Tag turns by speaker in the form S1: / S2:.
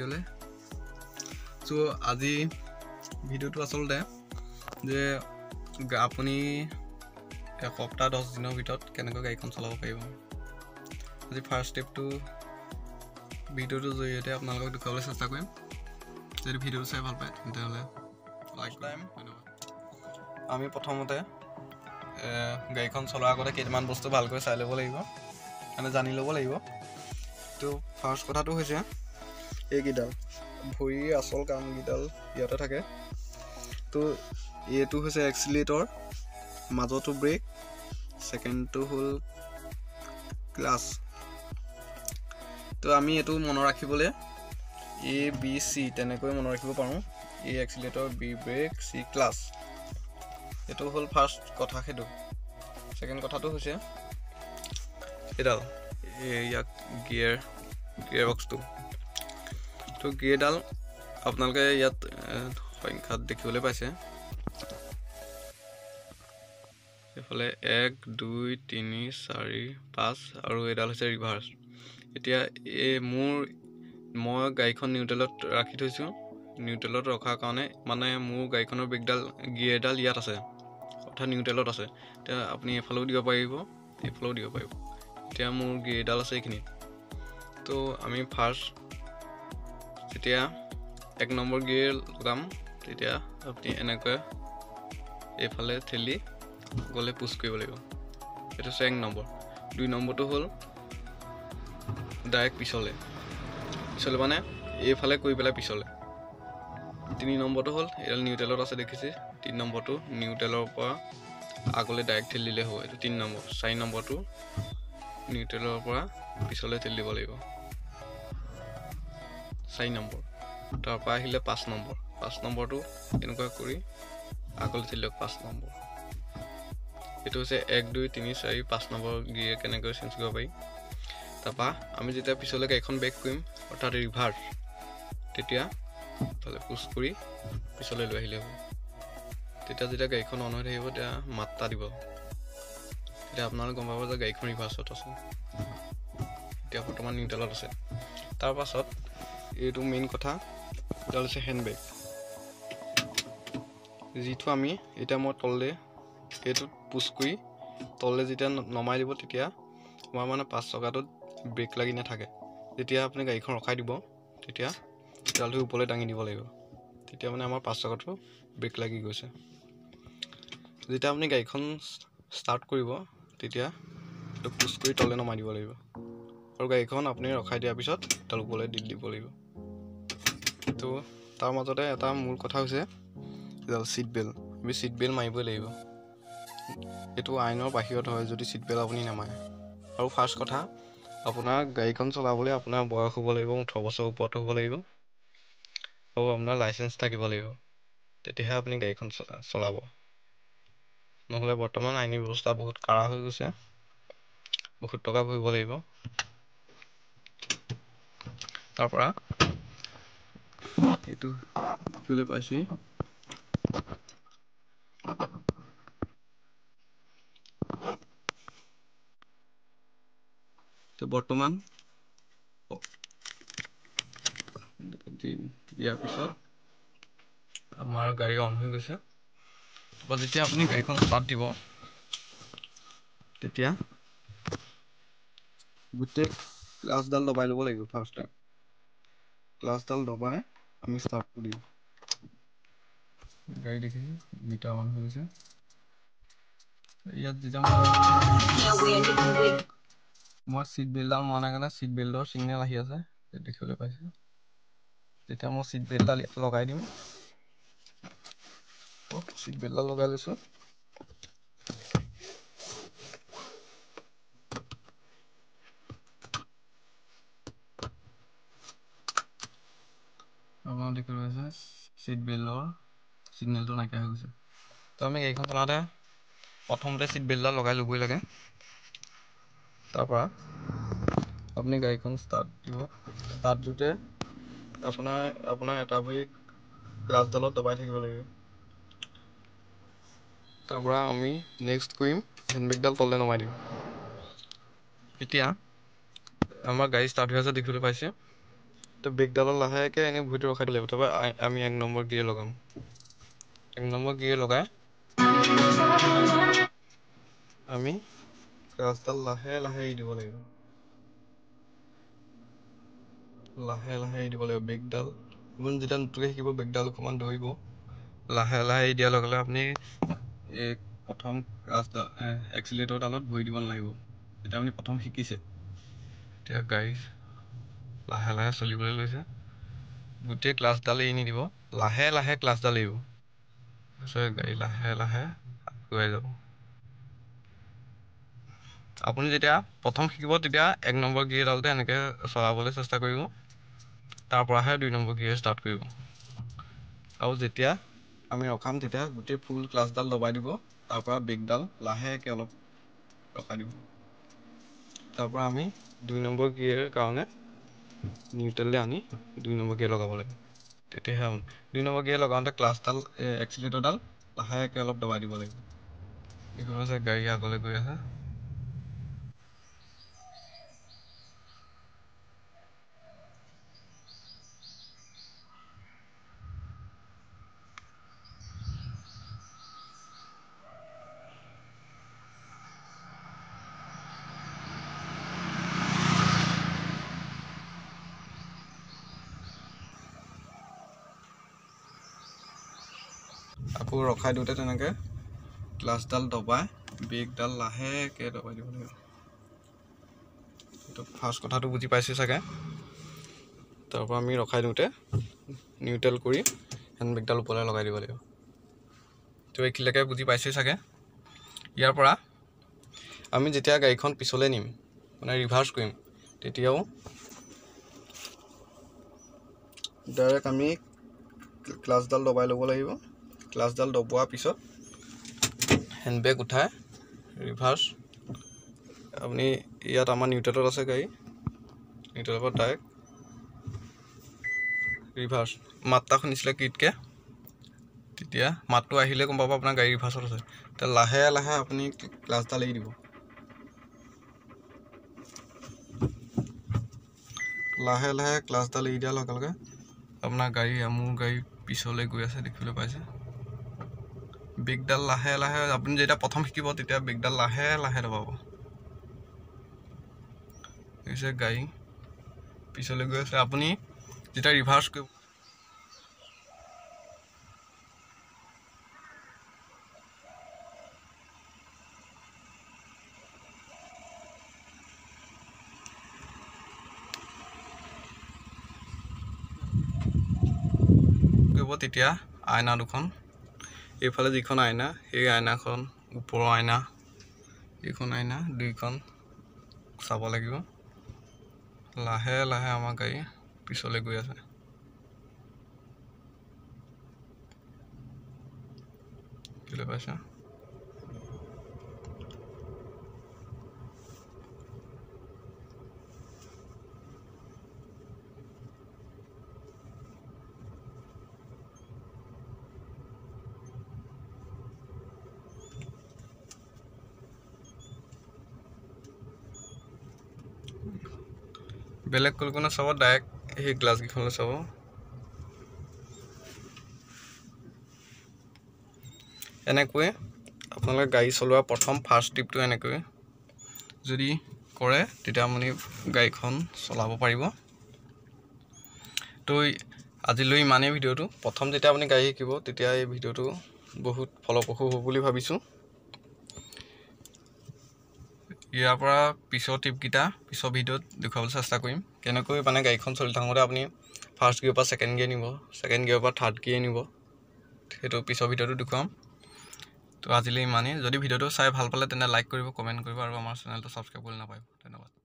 S1: ভিডিঅ'লৈ। চ' আজি ভিডিঅ'টো আচলতে যে আপুনি এসপ্তাহ 10 দিনৰ ভিতৰত কেনেকৈ গাড়ীখন চলাব পাৰিব, আজি ফাৰ্ষ্ট ষ্টেপটো ভিডিঅ'টোৰ জৰিয়তে আপোনালোকক দেখুৱাবলৈ চেষ্টা কৰিম। যদি ভিডিঅ'টো চাই ভাল পায় তেন্তে লাইক টাইম। ধন্যবাদ। আমি প্ৰথমতে গাড়ীখন চলোৱাৰ আগতে কেইটামান বস্তু ভালকৈ চাই ল'ব লাগিব, মানে জানি ল'ব লাগিব। তো ফাৰ্ষ্ট কথাটো হৈছে এইকেইডাল ভৰিৰ আচল কামকেইডাল ইয়াতে থাকে। তো এইটো হৈছে এক্সিলেটৰ, মাজতো ব্ৰেক, ছেকেণ্ডটো হ'ল ক্লাছ। তো আমি এইটো মনত ৰাখিবলৈ এ বি চি তেনেকৈ মনত ৰাখিব পাৰোঁ। A accelerator, B brake, C clutch. এইটো হ'ল ফাৰ্ষ্ট কথা। সেইটো ছেকেণ্ড কথাটো হৈছে এইডাল, ইয়াক গিয়েৰ বক্সটো। তো গিয়েৰডাল আপোনালোকে ইয়াত সংখ্যাত দেখিবলৈ পাইছে। এইফালে 1 2 3 4 5 আৰু এইডাল হৈছে ৰিভাৰ্ছ। এতিয়া এই মই গাড়ীখন নিউট্ৰেলত ৰাখি থৈছোঁ। নিউট্ৰেলত ৰখাৰ কাৰণে মানে মোৰ গাড়ীখনৰ ব্ৰেকডাল গিয়েৰডাল ইয়াত আছে, অৰ্থাৎ নিউট্ৰেলত আছে। এতিয়া আপুনি এইফালেও দিব পাৰিব, এইফালেও দিব পাৰিব। এতিয়া মোৰ গিয়েৰডাল আছে এইখিনিত। তো আমি ফাৰ্ষ্ট যেতিয়া 1 নম্বৰ গিয়েৰ লগাম, তেতিয়া আপুনি এনেকৈ এইফালে ঠেলি গ'লে পুছ কৰিব লাগিব। এইটো হৈছে 1 নম্বৰ। 2 নম্বৰটো হ'ল ডাইৰেক্ট পিছলৈ, পিছলৈ মানে এইফালে কৰি পেলাই পিছলৈ। 3 নম্বৰটো হ'ল এইডাল নিউট্ৰেলত আছে দেখিছে। 3 নম্বৰটো নিউট্ৰেলৰ পৰা আগলৈ ডাইৰেক্ট ঠেলি দিলেই হ'ব, এইটো 3 নম্বৰ। 4 নম্বৰটো নিউট্ৰেলৰ পৰা পিছলৈ ঠেলি দিব লাগিব, 4 নম্বৰ। তাৰপৰা আহিলে 5 নম্বৰ। 5 নম্বৰটো এনেকুৱা কৰি আগলৈ ঠেলি দিয়ক, 5 নম্বৰ। এইটো হৈছে 1 2 3 4 5 নম্বৰ গিয়েৰ কেনেকৈ চেঞ্জ কৰিব পাৰি। তাৰপৰা আমি যেতিয়া পিছলৈ গাড়ীখন বেক কৰিম, অৰ্থাৎ ৰিভাৰ্ছ, তেতিয়া ফালে পুছ কৰি পিছলৈ লৈ আহিলে হ'ব। তেতিয়া যেতিয়া গাড়ীখন অন হৈ থাকিব তেতিয়া মাতটা দিব, তেতিয়া আপোনালোকে গম পাব যে গাড়ীখন ৰিভাৰ্ছত আছে। এতিয়া বৰ্তমান নিউট্ৰেলত আছে। তাৰপাছত এইটো মেইন কথা, এটা হৈছে হেণ্ড ব্ৰেক, যিটো আমি এতিয়া মই তললৈ এইটোত পুছ কৰি তললৈ যেতিয়া নমাই দিব, তেতিয়া আমাৰ মানে 5 চকাটোত ব্ৰেক লাগি নাথাকে। যেতিয়া আপুনি গাড়ীখন ৰখাই দিব, তেতিয়া ডালটো ওপৰলৈ দাঙি দিব লাগিব, তেতিয়া মানে আমাৰ 5 চকাটো ব্ৰেক লাগি গৈছে। যেতিয়া আপুনি গাড়ীখন ষ্টাৰ্ট কৰিব, তেতিয়া এইটো পুছ কৰি তললৈ নমাই দিব লাগিব, আৰু গাড়ীখন আপুনি ৰখাই দিয়াৰ পিছত তাৰ ওপৰলৈ দি দিব লাগিব। তো তাৰ মাজতে এটা মূল কথা হৈছে এডাল ছিট বেল্ট। আমি ছিট বেল্ট মাৰিবই লাগিব, এইটো আইনৰ বাহিৰত হয় যদি ছিট বেল্ট আপুনি নামাৰে। আৰু ফাৰ্ষ্ট কথা, আপোনাৰ গাড়ীখন চলাবলৈ আপোনাৰ বয়স হ'ব লাগিব 18 বছৰৰ ওপৰত হ'ব লাগিব, আৰু আপোনাৰ লাইচেঞ্চ থাকিব লাগিব, তেতিয়াহে আপুনি গাড়ীখন চলাব। নহ'লে বৰ্তমান আইনী ব্যৱস্থা বহুত কাঢ়া হৈ গৈছে, বহুত টকা ভৰিব লাগিব। তাৰপৰা এইটো দেখিবলৈ পাইছোঁ, তো বৰ্তমান দিয়াৰ পিছত আমাৰ গাড়ী অন হৈ গৈছে। বা যেতিয়া আপুনি গাড়ীখন ষ্টাৰ্ট দিব, তেতিয়া গোটেই ক্লাছডাল দবাই ল'ব লাগিব। ফাৰ্ষ্ট টাইম ক্লাছডাল দবাই আমি ষ্টাৰ্ট কৰি দিম। গাড়ী দেখিছে মিটাৰ অন হৈ গৈছে। ইয়াত যেতিয়া মই চিট বেল্টডাল মৰা নাই কাৰণে চিট বেল্টৰ চিগনেল আহি আছে, দেখিবলৈ পাইছে। তেতিয়া মই চিট বেল্টডাল ইয়াত লগাই দিম। চিট বেল্টডাল লগাই লৈছোঁ। আপোনালোকে দেখিবলৈ পাইছে চিট বেল্টৰ চিগনেলটো নাইকিয়া হৈ গৈছে। তো আমি গাড়ীখন চলাওঁতে প্ৰথমতে চিট বেল্টডাল লগাই ল'বই লাগে। তাৰপৰা আপুনি গাড়ীখন ষ্টাৰ্ট দিব। ষ্টাৰ্ট দিওঁতে আপোনাৰ এটা ভৰি ক্লাছডালত দবাই থাকিব লাগিব। তাৰপৰা আমি নেক্সট কৰিম হেণ্ডব্ৰেকডাল তললৈ নমাই দিম। এতিয়া আমাৰ গাড়ী ষ্টাৰ্ট হৈ আছে দেখিবলৈ পাইছে। তো ব্ৰেকডালত লাহেকৈ এনেই ভৰিটো ৰখাই দিব লাগিব। তাৰপৰা আমি 1 নম্বৰ গিয়েৰ লগাম। 1 নম্বৰ গিয়েৰ লগাই আমি ক্লাছডাল লাহে লাহে এৰি দিব লাগিব। লাহে লাহে এৰি দিব লাগিব ব্ৰেকডাল। আপুনি যেতিয়া নতুনকৈ শিকিব ব্ৰেকডাল অকণমান ধৰিব। লাহে লাহে এৰি দিয়াৰ লগে লগে আপুনি এই প্ৰথম ক্লাছডাল এক্সিলেটৰডালত ভৰি দিব নালাগিব যেতিয়া আপুনি প্ৰথম শিকিছে। এতিয়া গাড়ী লাহে লাহে চলিবলৈ লৈছে। গোটেই ক্লাছডাল এৰি নিদিব, লাহে লাহে ক্লাছডাল এৰিব। তাৰপিছত গাড়ী লাহে লাহে আগুৱাই যাব। আপুনি যেতিয়া প্ৰথম শিকিব তেতিয়া 1 নম্বৰ গিয়েৰডালতে এনেকৈ চলাবলৈ চেষ্টা কৰিব, তাৰ পৰাহে 2 নম্বৰ গিয়েৰ ষ্টাৰ্ট কৰিব। আৰু যেতিয়া আমি ৰখাম তেতিয়া গোটেই ফুল ক্লাছডাল দবাই দিব, তাৰ পৰা ব্ৰেকডাল লাহেকৈ অলপ ৰখাই দিব। তাৰ পৰা আমি 2 নম্বৰ গিয়েৰ কাৰণে নিউট্ৰেললৈ আনি 2 নম্বৰ গিয়েৰ লগাব লাগে। তেতিয়াহে 2 নম্বৰ গিয়েৰ লগাওঁতে ক্লাছডাল এক্সিলেটৰডাল লাহেকৈ অলপ দবাই দিব লাগিব। এইখন আছে গাড়ী আগলৈ গৈ আছে। আকৌ ৰখাই দিওঁতে তেনেকৈ ক্লাছডাল দবাই ব্ৰেকডাল লাহেকৈ দবাই দিব লাগিব। এইটো ফাৰ্ষ্ট কথাটো বুজি পাইছে চাগে। তাৰপৰা আমি ৰখাই দিওঁতে নিউট্ৰেল কৰি হেণ্ড ব্ৰেকডাল ওপৰলৈ লগাই দিব লাগিব। তো এইখিনিলৈকে বুজি পাইছে চাগে। ইয়াৰ পৰা আমি যেতিয়া গাড়ীখন পিছলৈ নিম, মানে ৰিভাৰ্ছ কৰিম, তেতিয়াও ডাইৰেক্ট আমি ক্লাছডাল দবাই ল'ব লাগিব। ক্লাছডাল দবোৱাৰ পিছত হেণ্ড ব্ৰেক উঠাই ৰিভাৰ্ছ, আপুনি ইয়াত আমাৰ নিউট্ৰেলত আছে গাড়ী, নিউট্ৰেলৰ পৰা ডাইৰেক্ট ৰিভাৰ্ছ। মাতটা শুনিছিলে কিটকৈ, তেতিয়া মাতটো আহিলে গম পাব আপোনাৰ গাড়ী ৰিভাৰ্ছত আছে। তেতিয়া লাহে লাহে আপুনি ক্লাছডাল এৰি দিব। লাহে লাহে ক্লাছডাল এৰি দিয়াৰ লগে লগে আপোনাৰ গাড়ী, মোৰ গাড়ী পিছলৈ গৈ আছে দেখিবলৈ পাইছে। ব্ৰেকডাল লাহে লাহে আপুনি যেতিয়া প্ৰথম শিকিব তেতিয়া ব্ৰেকডাল লাহে লাহে দবাব। দেখিছে গাড়ী পিছলৈ গৈ আছে। আপুনি যেতিয়া ৰিভাৰ্ছ কৰিব তেতিয়া আইনা দুখন, এইফালে যিখন আইনা সেই আইনাখন, ওপৰৰ আইনা, এইখন আইনা, দুইখন চাব লাগিব। লাহে লাহে আমাৰ গাড়ী পিছলৈ গৈ আছে। পাইছা বেলেগ কলকো নাচাব, ডাইৰেক্ট সেই গ্লাছকেইখনলৈ চাব। এনেকৈয়ে আপোনালোকে গাড়ী চলোৱা প্ৰথম ফাৰ্ষ্ট ট্ৰিপটো এনেকৈ যদি কৰে তেতিয়া আপুনি গাড়ীখন চলাব পাৰিব। তো আজিলৈ ইমানেই ভিডিঅ'টো। প্ৰথম যেতিয়া আপুনি গাড়ী শিকিব তেতিয়া এই ভিডিঅ'টো বহুত ফলপ্ৰসূ হ'ব বুলি ভাবিছোঁ। ইয়াৰ পৰা পিছৰ টিপকেইটা পিছৰ ভিডিঅ'ত দেখুৱাবলৈ চেষ্টা কৰিম, কেনেকৈ মানে গাড়ীখন চলি থাকোঁতে আপুনি ফাৰ্ষ্ট গিয়েৰৰ পৰা ছেকেণ্ড গিয়েৰ নিব, ছেকেণ্ড গিয়েৰৰ পৰা থাৰ্ড গিয়েৰ নিব, সেইটো পিছৰ ভিডিঅ'টো দেখুৱাম। তো আজিলৈ ইমানেই। যদি ভিডিঅ'টো চাই ভাল পালে তেনে লাইক কৰিব, কমেণ্ট কৰিব আৰু আমাৰ চেনেলটো ছাবস্ক্ৰাইব কৰি নাপাব। ধন্যবাদ।